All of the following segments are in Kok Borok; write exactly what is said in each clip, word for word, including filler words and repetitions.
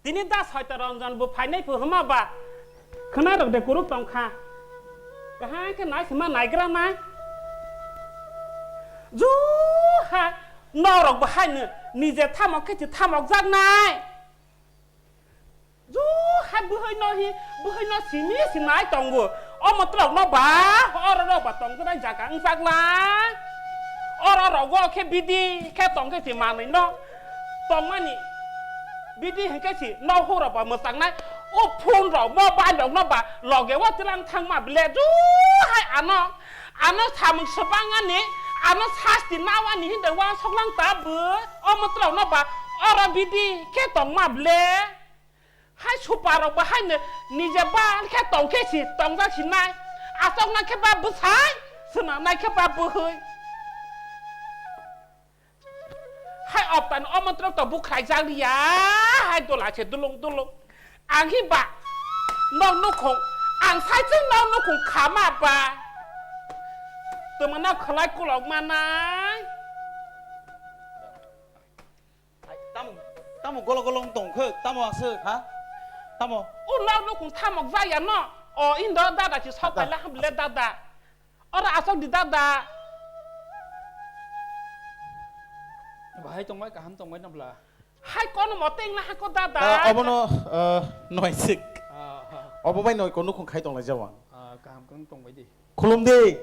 Tini da Soito Ranjan bo phainai pho hwnma ba? Khwnai rok de kuruk tong kha. Kaham khe nai sima naigra nai. Ju hai norok bo hai no nije thamok khe si thamok jak nai. Ju hai bwhai no hi, bwhai no simi sinai tongo. O motrok no ba, oro rok ba tong jai jaga wng jak lai. Oro rogo khe bidi khe tong khe si manwi no tongmani. Bidi hwnkhe si no huro ba mwchang nai. O phone rok mobile rok no ba loge o tilang thang ma ble ju hai ano. Ano samung swbang ani, ano sasti nao ani hinde uansuk lang ta bw. O motrok no ba oro bidi khe tong ma ble. Hai supa rok ba hai no nije ba khe tong khe si tong jak si nai. Asok na khe ba bwsai, swnam nai khe ba bwhai. Hai optan o montro to bukhrai jak liya, hai dola se dulung dulung. Ang hi ba nok nukhung, ang sai chwng nok nukhung khama ba. Tuma nok khlai kulok manai. Tamo, tamo golo golo wng tong khe, tamo aswk ha? Tamo? O nok nukhung thamok jaya no. O indo dada si sok paila ham le dada. Oro asok di dada. Bahai tongbai, kaham tongbai nabla. Hai kono mote wngla hako dada. Ah, obono, ah, noisik. Ah, ah. Obo bai noi kono khung khai tonglai jawang. Ah, kaham kong tongbai di. Khulum di.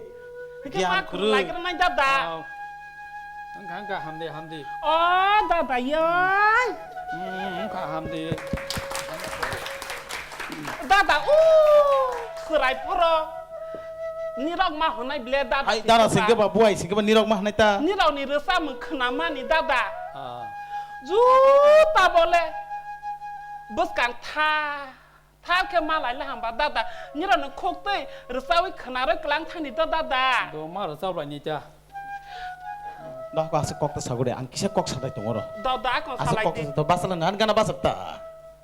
Hike Giyan ma khulum kwrwi. Lai kena nai dada. Ah. Wngkha, wngkha, hamdi, hamdi. O dada yai. Hmm, wngkha, hamdi. Dada, o, chwrai phoro. Nirok ma hwnai ble dada. Hai, dada singkhe ba, buai singkhe ba, nirok ma hwnai ta. Nirok ni rwsa mung khwnamani dada. Ah. Ju ta bole. Bwskang tha, tha khe ma lai la hamba dada. Nirok ni khuk twi rwsawi khwnarwi klang thani to dada. Do ma rwsa bai ni ta. Doh, ko aswk kok ta sagore, ang kisa kok sadai tongo ro. Dada, ko aswk salai kok di. Ta, basa lang, ang gana basa ta.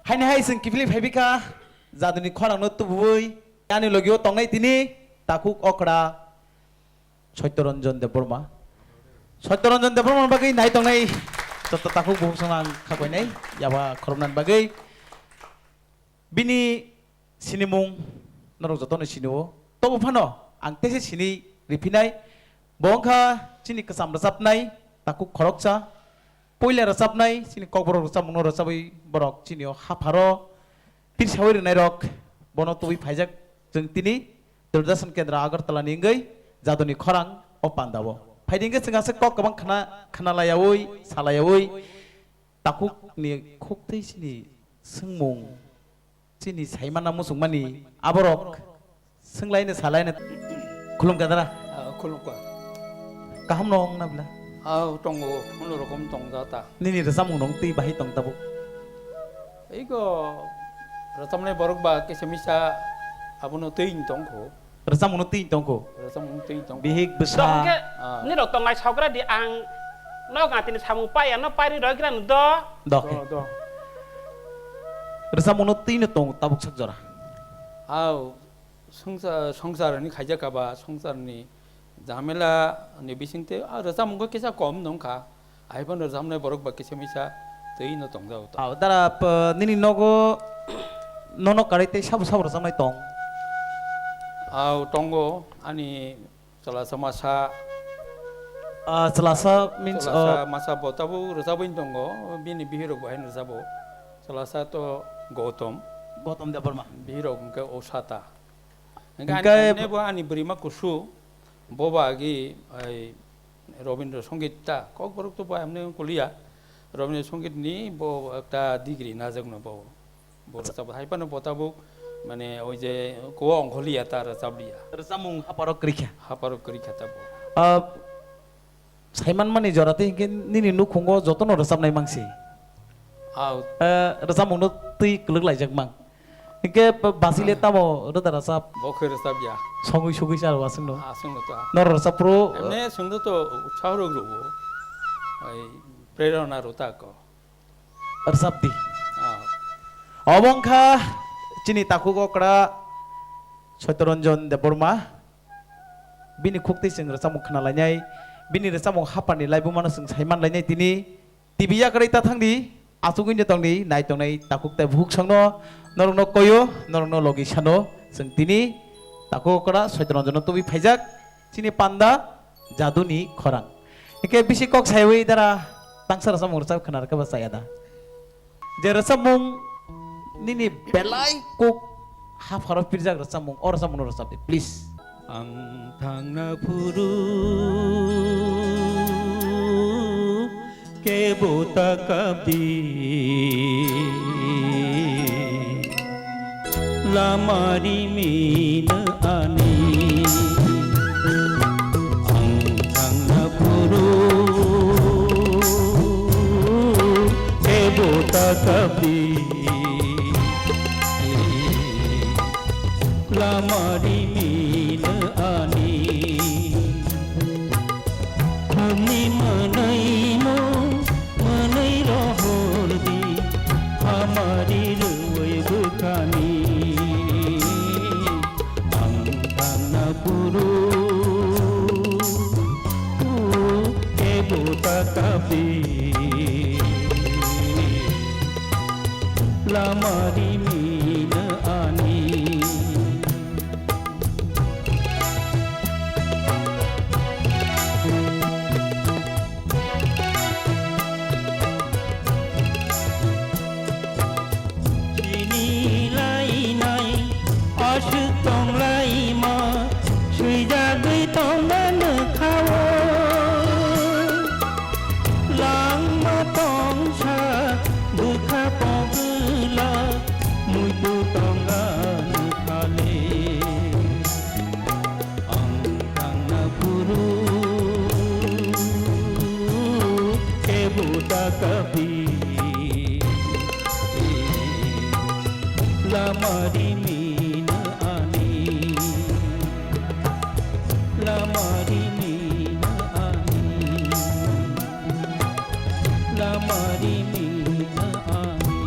Haini hai sing kifli phai bika. Jaduni khorang no tubui, ani logio tongnai tini takhuk okra Soityoranjan Debbarma. Soityoranjan Debbarma bagwi nai tongnai joto takhuk bukhuk song ang khakoinai yaba khoroknani bagwi. Bini sinimung norok jotono sinio. Tobo phano ang tese sini riphinai. Bo wngkha chini kwcham rwchapnai takhuk khoroksa. Puila rwchapnai, chini kokborok rwchapmungno rwchabwi borok chini o hapharo pirsawi rwnairok bono tubui phaijak. Chwng tini Doordarshan Kendra Agartala ni wngwi jadoni khorang o pandao. Phaidi hwnkhe chwng aswk kok kwbang khna, khnalayaui, salayaui takhukni khuktwi chini swngmung. Chini saimana muchungmani aborok swnglaino salaino. Khulumkha dara. Ah, khulumkha. Kaham no wngna bla? Ah, tongo, kuno rokom tongja ta. Nini rwchapmung nung twi bahai tong tabuk? Ego rwchapnai borok ba kisa misa abono twi tongkho. Rwchapmungno twi tongkho. Rwchapmung twi tongkho. Bihik bwsa. Dok hwnkhe ah. Nirok tongnai sogra di ang nok atini samung paiya no pairi roi gra no do. Dok. Do, do. Rwchapmungno twi no tong tabuk sak jora. Au songsa-, songsarni khaijak kaba songsarni jamela ni bisingte ah, rwchapmung khe kisa kom nongkha. Ahai phano rwchapnai borok ba kisa misa twi no tongjao ta. Au dara p-, nini nogo nono karwi tei sabo sabo rwchapnai tong? Au tongo ani chwlasa masa. Ah, chwlasa means, chwlasa ah, masa bo tabuk rwchapwi tongo, bini bihirok bo haino rwchabo. Chwlasa to Gautam. Gautam Debbarma. Bihirok hwnkhe Osata. Hwnkhe ani, hwnkhe ani bo ani bwrwima kusu. Bo ba agi ai Robindra Songit ta, Kokborok to bo amne kuliya. Robindra Songit ni bo ekta degree najak no bo. Bo rwchap hai phano bo tabuk mane oi je ko ongkholiya ta rwchap liya. Rwchapmung haparok kwrwikha. Haparok kwrwikha ta bo. Ah, saiman mani jora tei hinkhe nini nukhungo jotono rwchapnai mangsi. Au. Ah, rwchapmungno twi kwlwk laijak mang. Hinkhe ba-, basile tamo rwda rwchap? Bo khe rwchap ya. Songwi sugwi chalo aswkno. Aswkno ta. Noro rwchap phuru. Emne swngdo to utsaho rok rwo. Ai prerona rwta ko. Rwchap di. Ah. Obo wngkha chini takhuk okra Soityoranjan Debbarma. Bini khuktwi chwng rwchapmung khna lainai. Bini rwchapmung haphani laibumano chwng saiman lainai tini. T V yakarwi ta thang di. Achugwi no tongdi, nai tongnai takhuk tei bukhuk songno, norokno koyo, norokno logi sano, chwng tini takhuk okra Soitranjono tubui phaijak, chini panda jaduni khorang. Hingke bisi kok saiwi dara tangsa rwchapmung rwchap khna rwkhe ba chaya da? Je rwchapmung nini belai kok hapharo pirjak rwchapmung, o rwchapmungno rwchap di, please. Ang thangna phuru kebo ta kapdi, lama rimino ani. Ang thangna phuru kebo ta kapdi, lama rimino ani. Khumni mwnwino mwnwi rohordi, hamari rwui bwkhani. Ang thangna phuru kebo ta kapdi, lama rimino ani. Chini lainai aswk tonglaima, swijagwi tongna nokha-o. Langma tongsa bwkha pogwla, muitu tongna nokha-le. Ang thangna phuru kebo ta kapdi, lama rimino ani, lama rimino ani, lama rimino ani.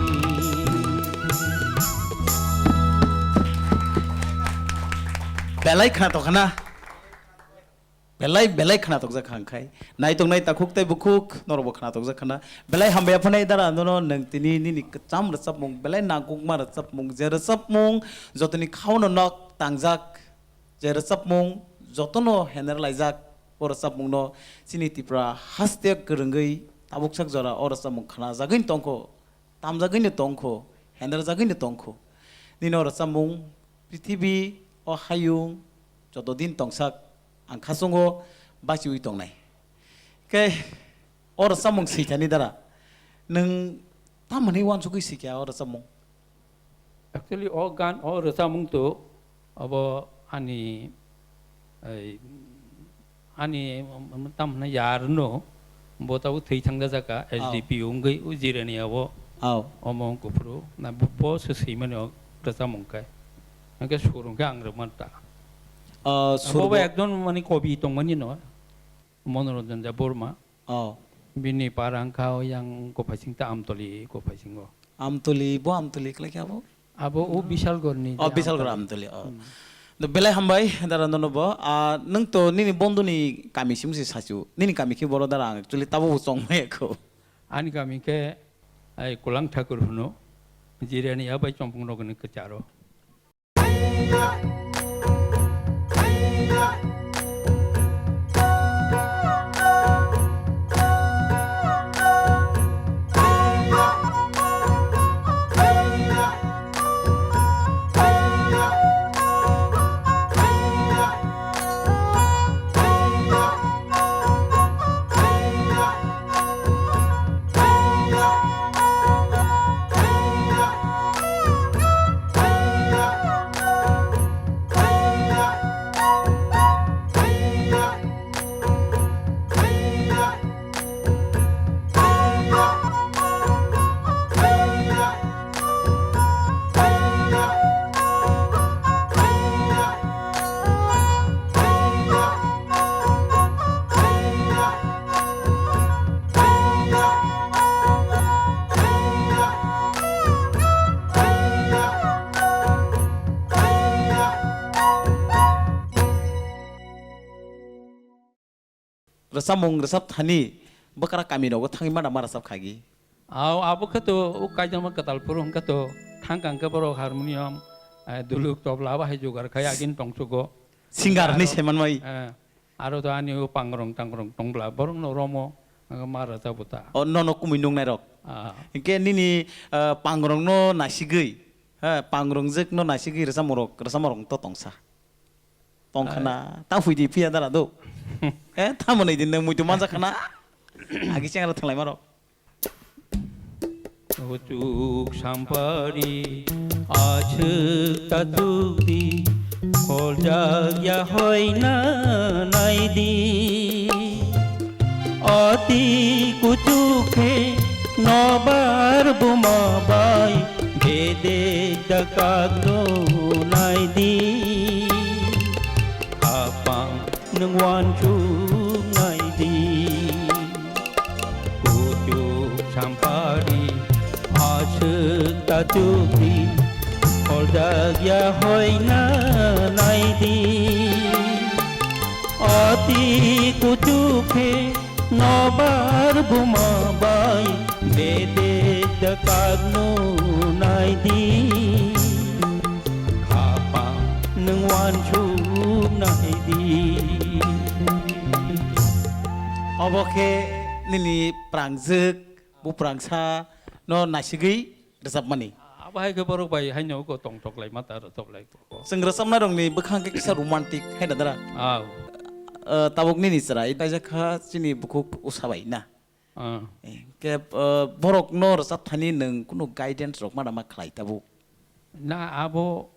Belai khna tongkhana. Belai, belai khna tokjak kha, hwnkhai naitongnai takhuk tei bukhuk norokbo khna tokjak khana. Belai hambai aphanai dara, nono nwng tini nini kwcham rwchapmung, belai nangkukma rwchapmung, je rwchapmung jotoni khauno nok tangjak, je rwchapmung jotono hener laijak, o rwchapmungno chini Tripura haste kwrwngwi tabuksak jora o rwchapmung khnajagwino tongkho. Tamjagwino tongkho, hendrajagwino tongkho. Nini o rwchapmung prithibi o hayung joto din tongsak ang khachungo bachiwi tongnai. Khe o rwchapmung swithani dara nwng tamhinwi uansugwi swikha o rwchapmung? Actually, o gan, o rwchapmung to abo ani, ei, ani, um, um, tam hwnwi yarno, bo tabuk thwi thangda jaka, Aw. S D P wngwi, o jirani abo, Aw. Omo wng kuphuru, na bo, bo se swimani o rwchapmung khe. Hwnkhe sur hwnkhe ang rwmani ta. Ah, sur Bo bo bo- ekjon mani kobi tongmani no, Monoranjan Debbarma. Oh. Bini para wngkha o yang Kophaising ta Amtoli, Kophaising o. Amtoli, bo Amtoli kwlai khe abo? Abo o Bishalgor ni Oh, je Bishalgor Amtoli. Amtoli, oh. Hmm. Do belai hambai, dara nono bo. Ah, nwng to nini bondhu ni kami sim se sachu. Nini kami khe boro dara ang actually tabo bo chongmaya kho. Ani kami khe ai Kulang Thakur hwno. Jirani ya bai chompung rok ni kwcharo. Rwchapmung rwchap thani bwkra kami rogo thangwi mada ma rwchap khagi. Au, abo khe to o kaijama kwtal phuru hwnkhe to thangkang khe borok harmonium, eh, duluk, tobla abo hai jugar khai agini tongsugo. Singer hinwi Aro, saiman mai. Eh, aro to ani o pangrong tangrong tongbla borokno romo, eh, ma rwchabo ta. O nono kumui nuknairok. Ah. Hinkhe nini, eh, pangrongno naisigwi, ha, pangrwngjwkno naisigwi rwchapmorok, rwchapmorok to tongsa. Tongkhana, ta huidi phiya dara do. Eh, tamo nai din nang muitu manjakhana. Agi chengra thanglai marok. Uchuk sampari achuk tatuk di, kholjak ya hoina nai di. Ati kuchuk khe nobar buma bai, bedek da kagno nai di. Khapang nwng uansuk nai di. Kuchuk sampari aswk tachuk di, kholjak ya hoina nai di. Ati kuchuk khe nobar buma bai, bedek da kagno nai di. Khapang nwng uansuk nai di. Obo khe nini prangjwk, buprangsa no naisigwi rwchapmani. Abo hai khe borok bai haino ko tongthok lai ma ta rwchap lai ko. Chwng rwchapnairokni bwkhang khe kisa romantic hai da dara. Au. Eh, tabuk nini chwrai kaijak kha chini bukhuk usa bai na. Ah. Eh, khe, eh, borokno rwchap thani nwng kunu guidance rok ma da ma khlai tabuk? Na, abo,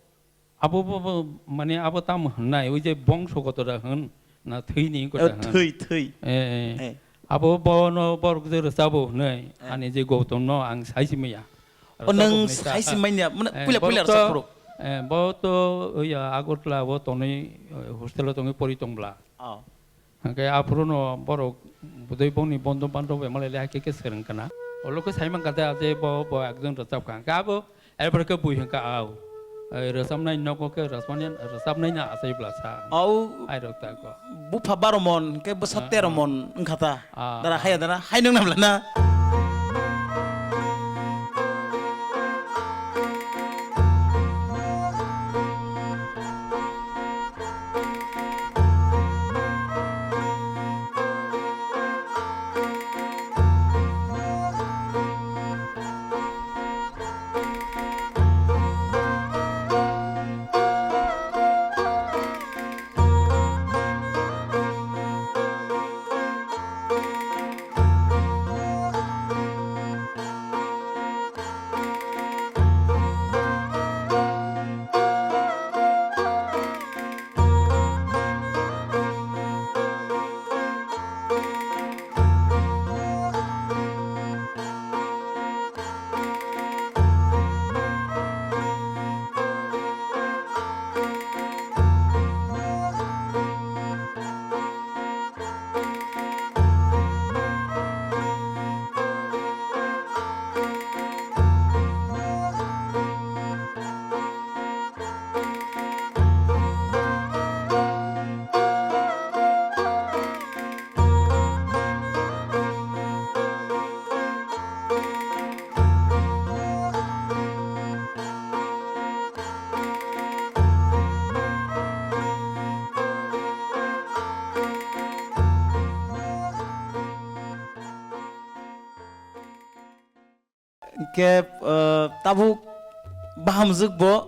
abo bo, bo, mane abo tamo hwnnai, oi je bongso kotora hwn, na thwini Eh, kotora hwn. Thwi, thwi. Eh, eh. Eh. Abo bono borok je rwchabo hwnwi, Eh. ani je Gautam no ang sai si maya. O, rwchabo nwng hwnwi sa-, sai si manya, mane eh, puila, puila borok to, rwchap phuru? Eh, bo to, oya, Agartala bo tonwi, eh, hostel o tongwi pori tongbla. Oh. Hwnkhe aphuru no borok bwdwi bongni bondo bando bai malai le hakhe khe swrwng kana. Olo khe sai mankha de, aje bo, bo ekjon rwchap kha. Hwnkhe abo, erpore khe bui hwnkha, au. Ei, rwchapnai nogo khe rwchapnai, rwchapnai na achai bwla sa. Au. Ai rok ta ko. Bupha baro mon, hwnkhe bwsa Ah, tero ah. Mon wngkha ta. Ah, Dara ah. Haya dara, hai nung nam lana. Hwnkhe, eh, tabuk bahamjwk bo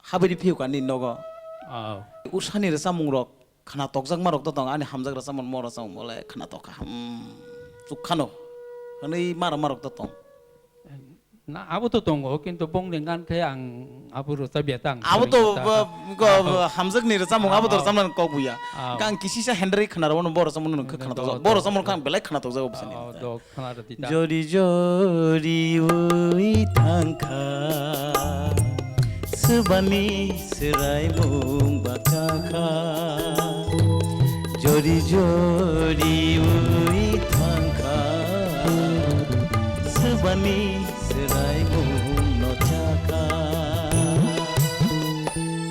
habwi phiyok ani nogo. Oh. Usani rwchapmung rok khna tokjakma rok to tong, ani hamjak rwchapmung mo rwchapmung bole khna tok kha, hmm, chuk khano hwnwi mara marok to tong. Na, abo to tongo, kintu bongni gan khe ang abo rwchapya ta ang Abo to swrwngkha ta. Ba, go, Abo. Hamjakni rwchapmung, abo to Abo. Rwchapnani kok buya. Abo. Kang kisisa hendri khna rwmano bo rwchapmano nung khe khna Do, tokjak. Bo do, rwchapmano do. Kang belai khna tokjago bwsani Abo rwchap. Do, khna rwdi ta. Jori jori ui thangkha, swbani swraimung bakakha. Jori jori ui thangkha, swbani swraimung no chakha.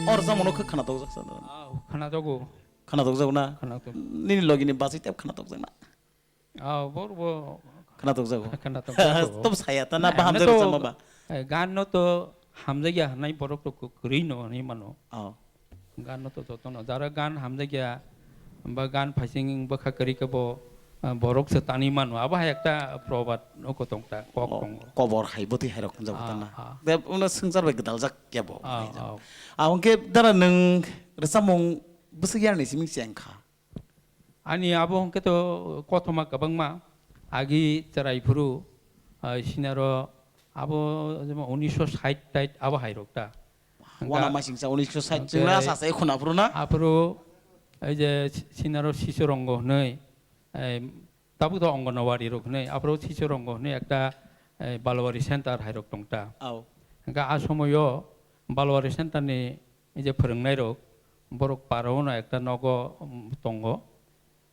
O rwchapmano khe khna tokjak sa. Au, khna togo. Khna tokjak na? Khna tok. Nini logini bachai tep khna tokjak na? Au, bor bo Khwnatok jago. Khwnatok jago. Tobo saya ta na baham Ganno jago to, sama ba? Eh, ganno to hamjakya hwnwi borok to kwrwi no hwnwi mano. Oh. Ganno to jotono. Jara gan hamjakya ba gan phaising bwkha kwrwi khe bo, eh, borok se tanwi mano. Abo hai ekta probad no kotong ta, kok Oh, tongo. Kobor hai bwtwi hai rok jago ta na. Ah, ah. De uno swngchar bai gwdal jak ya bo. Ah, ah. Ah, hwnkhe dara nwng rwchapmung bwswk yarni simi cheng kha? Ani abo hwnkhe to kothoma kwbangma, agi chwrai phuru, ah, sinaro abo jemon unisho sait tait abo hai rok ta. Hwnkha Wana masingcha unisho sait hwnkhe chwngno asa se khuna phuru na? Aphuru ei je si-, sinaro sisu rongo hwnwi, ei, tabuk to Anganwadi rok hwnwi, aphuru sisu rongo hwnwi ekta, ei, Balwari center hai rok tong ta. Au. Hwnkha a somoyo Balwari center ni je phwrwngnairok, borok parao no ekta nogo, um, tongo.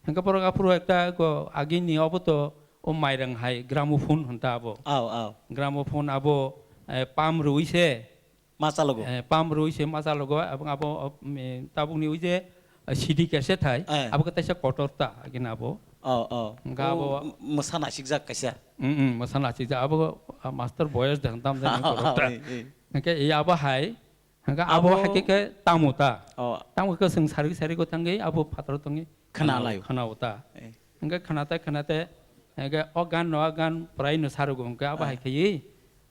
Hwnkhe borok aphuru ekta ko agini obo to o mairang hai gramophone hwn ta abo. Au, au. Gramophone abo, eh, pam rwi se, Ma chalogo. Eh, pam rwi se ma chalogo, abong abo, um, eh, tabukni ui je, eh, C D cassette hai, Eh. abo khe taisa kotor ta, agini abo. Oh, oh. Hwnkhe O, abo m-, mwsa nasikjak kaisa. Mm, mm, mwsa nasikjak. Abo, ah, master boyos de hwntam de nang kotor ta. Ei, ei. Hwnkhe ei abo hai, Hwnkhe abo Abo hai khe khe tamo ta. Oh. Tamo khe chwng sari sari go thangwi abo phataro tongwi Khna khna-, laio. Khna-o ta. Eh. Hwnkhe khna te khna te, hwnkhe o gan no, o gan prai no sarugo hwnkhe abo hai Eh. Khe,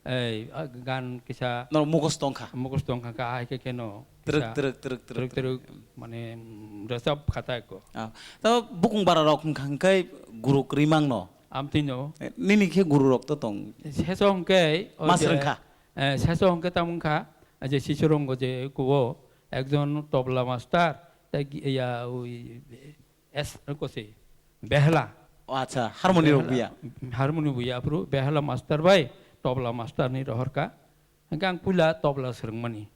ei, a gan kisa Norok mugos tong kha. Mugos tong kha, kha hai khe khe no Twrwk, kisa twrwk, twrwk, twrwk, twrwk, twrwk, twrwk. Mane, mm, rwchap kha ta ko. Ah. To bukung bara rok hwnkha hwnkhe guru kwrwi mang no. Amtwi no. Eh, nini khe guru rok to tong. Seso hwnkhe o Ma je, swrwng kha. Eh, seso hwnkhe tamo wngkha, je sisu rongo je kuo, ekjon tobla master, tei gi-, ya, ui, es, ko se, behla. O, acha, harmony rok Behla, buya. Harmony buya, aphuru behla master bai, tobla master ni rohor kha. Hwnkhe ang puila tobla swrwngmani.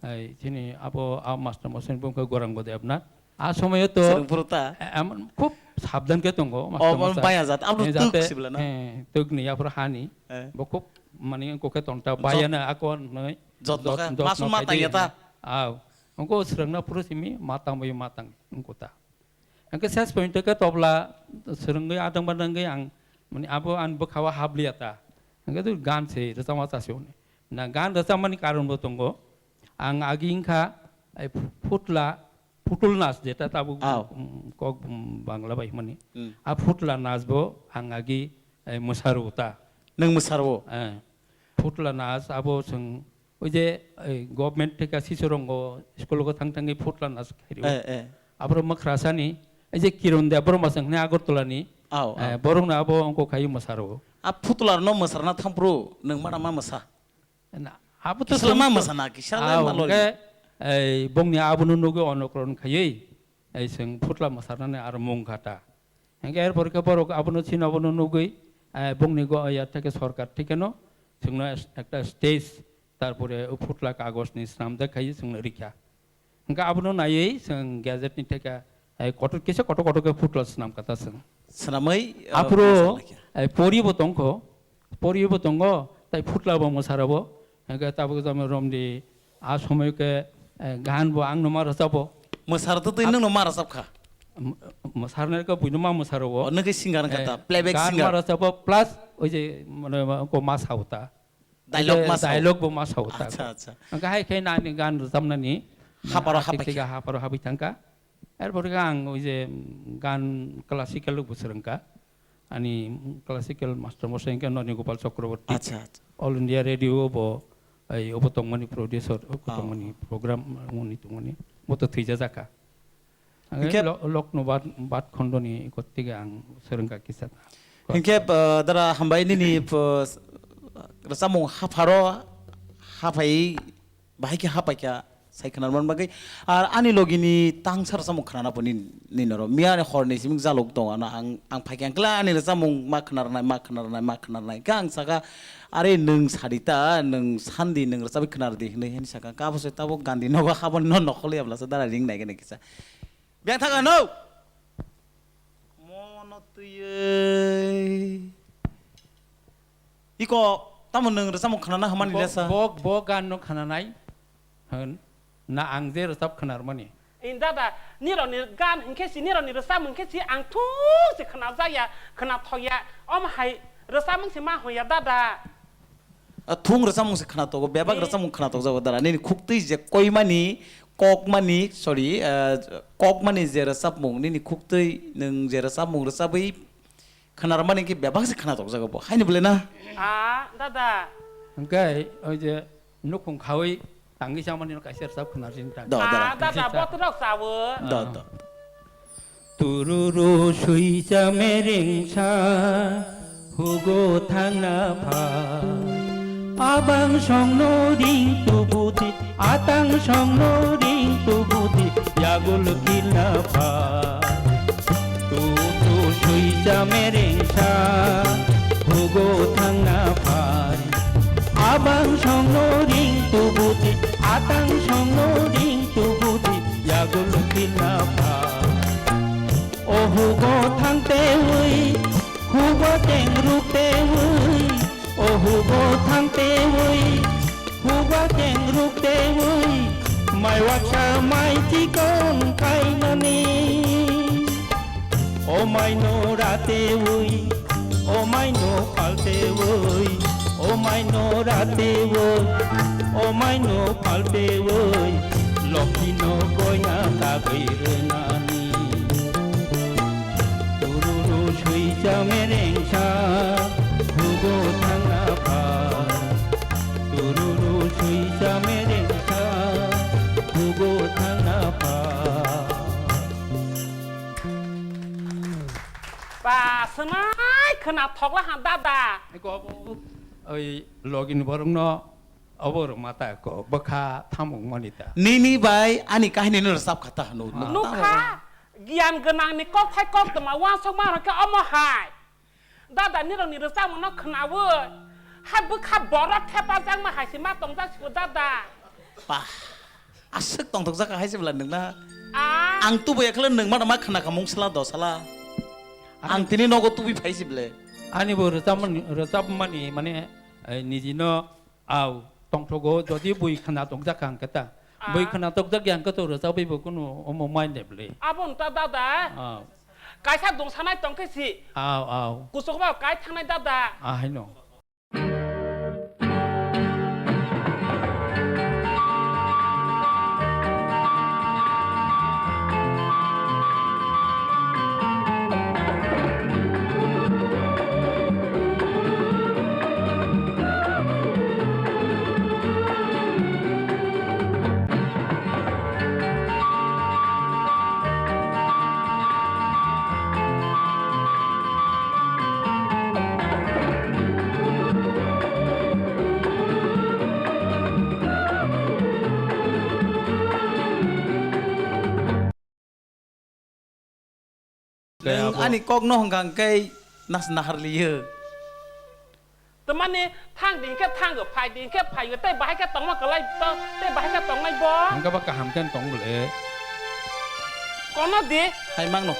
Ai, chini abo, a master mosai ni bumung khe Gorang Bodebna. A somoyo to Swrwngphuru ta? e-, em, khub sabdan khe tongo, O, master mosai. Baya jat, abo Eh, tuk jate, sibla na? Eh, tuk ni, aphuru hani. Eh. Bo khub, mani, kok khe tongta, Jot-, baya na, ako noi, jotno jot-, khe, jotno masu khe matang di ya ta? Aw. Ongko swrwngna phuru simi, matang bai matang, ongko ta. Hwnkhe ses point khe tobla swrwngwi adang badangwi ang, mani, abo ani bwkhao habliya ta. Hwnkhe tu gan se rwchapma chasi hwnwi. Na gan rwchapmani karon bo tongo. Ang agi wngkha, ai phu-, phutla, phutul nas jeta tabuk, Aw. um, kok, um, Bangla bai hwnmani. Hmm. A phutla nas bo ang agi, ai mwsarwo ta. Nwng mwsarwo? Eh. Phutla nas abo chwng Oi je, oi, government theka sisu rongo school go thang thangwi phutla nas khairwi. Eh, eh. Aboro mwkhrasani, ei je Kiron Debbarma chwng hwnwi Agartala ni, Aw, eh, aw. Borokno abo ongko khaiwi mwsaro. A phutla no mwsarna thampru, nwng mara ma mwsa? Na, abo to Kisala ma chwng mwsana, kisala aw, ma lori. Hwnkhe, ei, bongni abono nugwi onokron khaiwi, ei, chwng phutla mwsarnani aro mung kha ta. Hwnkhe er pore khe borok abono chini abono nugwi, eh, bongni go-, ya theke sorkar thekeno chwngno es-, ekta stage, tarpore o phutla kagoj ni swnamjak khai chwngno rikha. Hwnkhe abono naiwi chwng gazette ni theke, eh, kotor kisa kotor kotor khe phutla swnam kha ta chwng. Swnamwi, eh, Aphuru, phutla swnam kha. Eh, pori bo tongkho, pori bo tongo, tai phutla bo mwsara bo, hwnkhe tabuk jamo romdi, a somoy khe, eh, gan bo ang no ma rwchabo. Mwsara to twi Ap- nwng no ma rwchap kha? M-, mwsarnai khe buino ma mwsaro bo. O, nwng khe singer wngkha ta, Eh, playback gan singer. Ma rwchabo plus oi je, mane, ma, ko ma sao ta. Dialogue Oi je ma sao. Dialogue bo ma sao ta. Acha, acha. Hwnkhe hai khe nani gan rwchapnani, Haparo ah, hapai tik kha. Tik haparo habai thangkha. Erpore khe ang oi je, mm, gan classical bo swrwngkha. Ani classical master mosai hwnkhe Noni Gopal Chakraborty. Acha, acha. All India Radio bo, ai, obo tongmani producer, obo Ah. tongmani program mani tongmani. Bo to thwijajak kha. Ang Hwnkhe lo-, Lokno Bat, Bat Khondoni kottike ang swrwngkha kisa. Hwnkhe, uh, dara hambai nini, uh, rwchapmung hapharo haphai Bahai khe hapai kha sai khwnar man bagwi. Ar ani logi ni tangsa rwchapmung khwnana bo ni, ni noro. Miya ni hor ni simi jaluk tongo ano ang, ang phai khe ang kla ani rwchapmung ma khwnar nai, ma khwnar nai, ma khwnar nai. Khe ang saka, "Are nwng sadi ta, nwng sandi, nwng rwchapwi khwnar di," hinwi, hinwi saka. Khe abo se tabuk Gandhi nogo haboni no nokhol ya bwlasa dara ring nai gani kisa. Biyang thang ano. Mono twiwi. Iko, tamo nwng rwchapmung khwnana hamani Bo, lesa? Bo, bo gan no khwnanai. Hwn. Na ang je rwchap khwnarmani. In dada, nirokni gan hinkhe si, nirokni rwchapmung hinkhe si, ang thung se khnajakya, khnathokya, omo hai rwchapmung se ma hwnya dada. A thung rwchapmung se khnatogo, bebak Eh. rwchapmung khnatokjago dara. Nini khuktwi je koimani, kokmani, sorry, ah, kokmani je rwchapmung, nini khuktwi nwng je rwchapmung rwchabwi khnarwmani khe bebak se khnatokjago bo. Haini bwle na? Ah, dada. Hwnkhe, oi je, nukhung khaui tangwi chamani no kaisa rwchap khna sini tang. Do, do, Ah, do. dada, Kisa. Botorok chawo. Do, do. Tururu sui cha mereng sa, hugo thangna pha. Abang songno ring tu budi, atang songno ring tu budi, yagul kilna pha. Tururu sui cha mereng sa, hugo thangna pha. Abang songno ring tu budi, atang songno ring tu budi, yagul kilna pha. O hugo thang tewi, hugo tengruk tewi, o hugo thang tewi, hugo tengruk tewi, mai waksa mai chikon kainani. O mai no rate oi, o mai no palte oi, o mai no rate oi, o mai no palte oi, lokhi no goina tagwi rwnani. Tururu sui cha mereng sa, hugo thangna pha. Tururu sui cha mereng sa, hugo thangna pha. Ba, swnai khwna thokla ha dada. Eko abo, oi, login borokno abo rwma ta eko, bwkha thamung mani ta. Nini bai ani kahini no rwchap kha ta hwno, no, nukha, tamo. Giyan gwnangni kokthai koktwma uansukma rok khe omo hai. Dada nirokni rwchapmungno khwnaui, hai bwkha borok thepajakma hai se ma tongjak siko dada. Ba, aswk tongthokjak hai se bwla nwng na. Ah. Ang tubuya khle nwng mano ma khna kha mung sala do sala. Ang tini nogo tubui phai se ble. Ani bo rwchapmani, rwchapmani mane, eh, niji no Au, tongthogo, jodi bui khna tokjak kha hwnkhe ta. Ah. Bui khna tokjak ya hwnkhe to rwchapwi bo kunu omo mai de bwle. Abo wng ta dada. Au. Kaisa dungsanai tongkhe si. Au, au. Kuchukma kai thangnai dada. Ah, haino. Nwng ani kokno hwnkha hwnkhe nas naharliyo. Tamani thang di hwnkhe thango, phai di hwnkhe phaio, tei bahai khe tongma kwlai, tei bahai khe tongnai bo. Hwnkhe ba kaham khe tong le. Kono di. Hai mangno.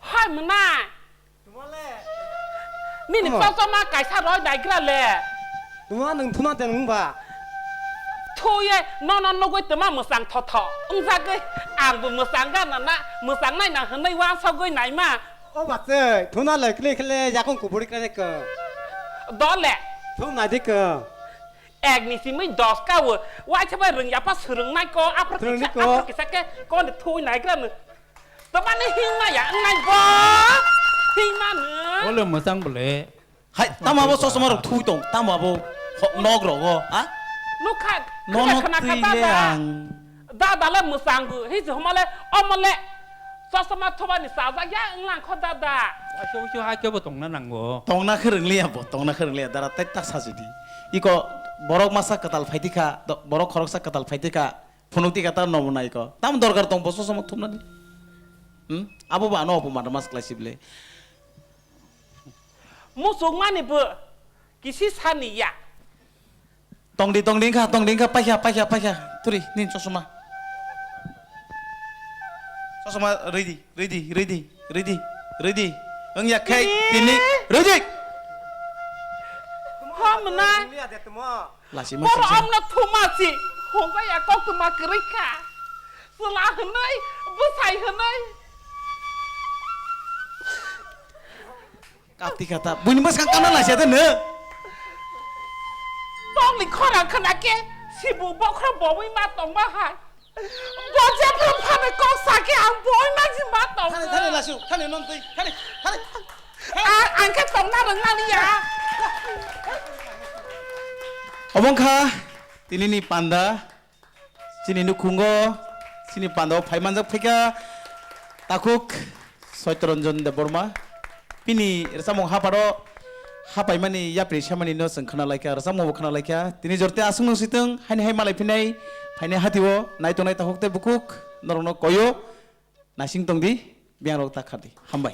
Hai mwnai. Nini tamo? Chosoma kaisa roi naigra le. Tuma nwng thuna de nwng ba? Thuye nono nugui tuma mwsang thotho. Wngjagwi angbo mwsang gana na, mwsang nai na hwnwi uansugwi naima. O bachai, thuna le kle kle yakung kuburi kre ko. Dole. Thum nai de ko. Ek ni simui dos ka wo. Waisa bai rwng yapa swrwng nai ko. Aphro kisa, aphro kisa ke kon de thui naigra no. Tamani hingma ya wngnai bo? Hingma no? Ole mwchang bole. Hai, tamo abo chosma rok thui tong, tamo abo nok rogo, ha? Nukha, nono khna khna twi le dada. Ang. Dada le mwchang bu, hi se homa le, omo le. Chosma thobani chajak ya wnglang kho dada. Waisa waisa hai kebo tongna nango. Tongna khe rwngliya bo, tongna khe rwngliya, dara tai ta sajidi. Iko borok masa kwtal phaidi kha, borok khoroksa kwtal phaidi kha. Phunuk twi kata nomo nai ko. Tam dorkar tong bo chosma thumnani. Hmm? Abo ba ano opo mata mas klai sible. Musuk mani bo kisi sani ya. Tong di, tong di kha, tong di kha, paikha, paikha, paikha. Turi, nin chosma. Chosma ready, ready, ready, ready, ready. Ang ya khai, tini, ready. Hamna. Lasi mo. Boro amna thuma si. Phunjaya koktwma kwrwi kha. Chwla hwnwi, bwsai hwnwi. Kapti kha ta. Buini bwskang kana lasia de no. Tokni khorang khna khe sibu bokhro bowi ma tongma hai. Bo jephru phano kok sa khe ang bowi ma ji ma tong. Thani, thani, lasu, thani, non twi, thani, thani. Ang, ang khe tongna rwng nani ya. Obo wngkha tinini panda, chini nukhungo, chini panda o phai manjak phaikha takhuk Saitya Ranjan Debbarma. Bini rwchapmung haparo hapaimani yapri samani no chwng khna laikha, rwchapmung bo khna laikha. Tini jorte aswk nung sitwng, haini hai malai phinai, phainai hati o nai tongnai takhuk tei bukhuk norokno koyo, naising tongdi, biyangrok ta khardi. Hambai.